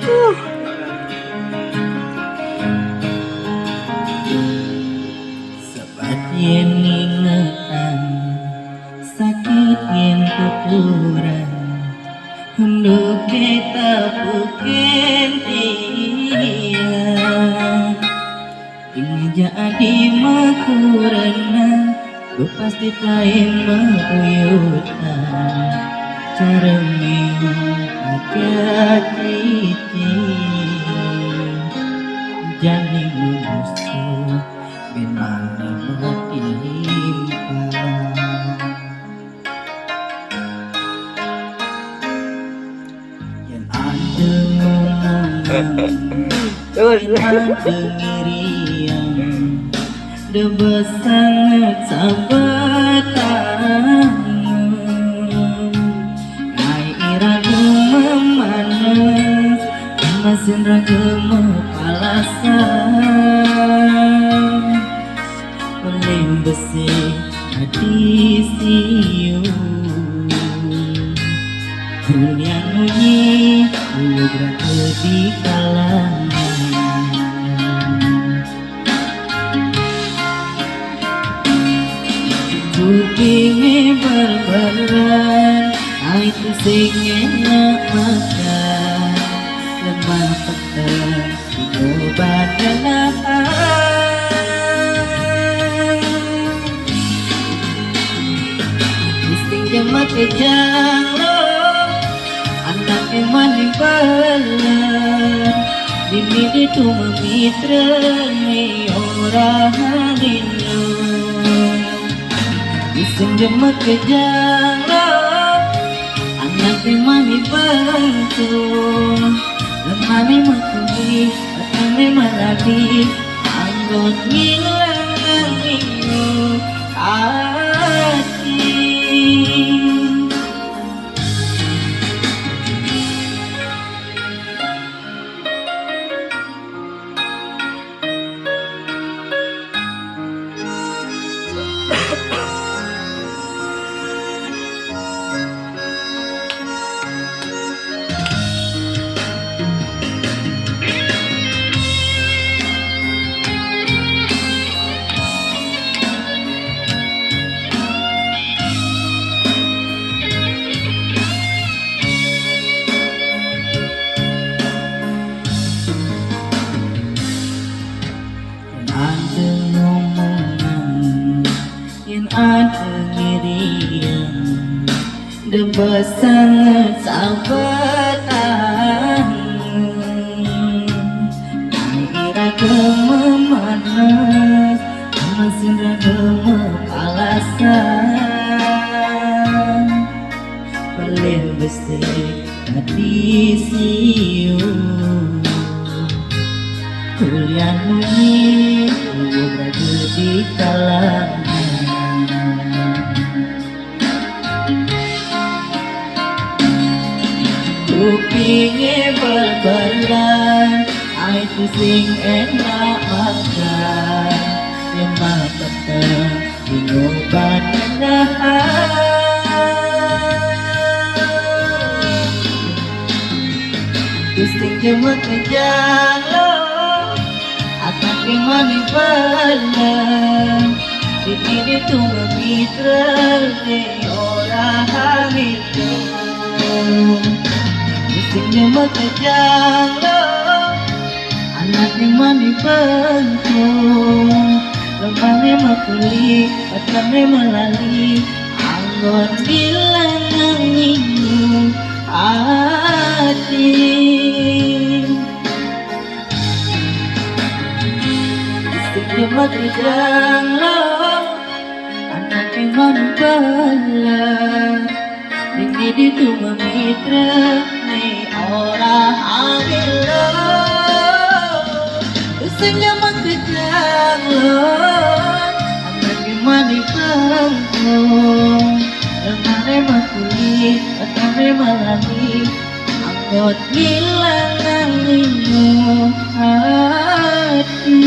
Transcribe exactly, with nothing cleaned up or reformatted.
Sabat yén ingetan, sakit yén tuturan, unduk kita bukin tiang. Ini jadi makurenan, bepasti tain mauyutan. Cara minum aja cici, jani memusuh, bin mani matimpang. Yén ada ngomongan, yén ada ngirian, debes sanget sabatang. Ngai iraga memanas, masin raga mepalasan. Pelin besi hati siu, kuliah munyi, ulu berada di kalangan. Kupingé berberan, ai tu sing enak makan, lemah peteng. Ibu badan akan sing jemak kejang lo, anak mani balan. Dini ditu memitra ni orang rindu. Sing jemak kejang lo, anak mani bantu, lemane makuli, petane maladi, anggon ngilang ngilu ati. Yen ada ngomongan, yen ada ngirian, debes sanget sabetan. Nang ira gema manas, masin ra gema palasan. Pelin besi ati siu. Kuliah munyi, kuliah berada di kalangan. Kupingnya berberan, ai tu sing enak makan. Emak petang, bingung banget. Tusing jemut kejang lo, akan kemani bala. Sini ditu memitra ni orang hamil. Tusing jemut kejang lo, anak ni mani bengkung, lemah ni makuli, patah ni melali, anggon bilang angin hati. Sing jemut kejang lo, anak ni mani bala. Dini ditu memitra ni orang hamil lo. Tusing jemut kejang lo, anak ni mani bengkung, lemah ni makuli, patah ni melali, anggon bilang angin hati.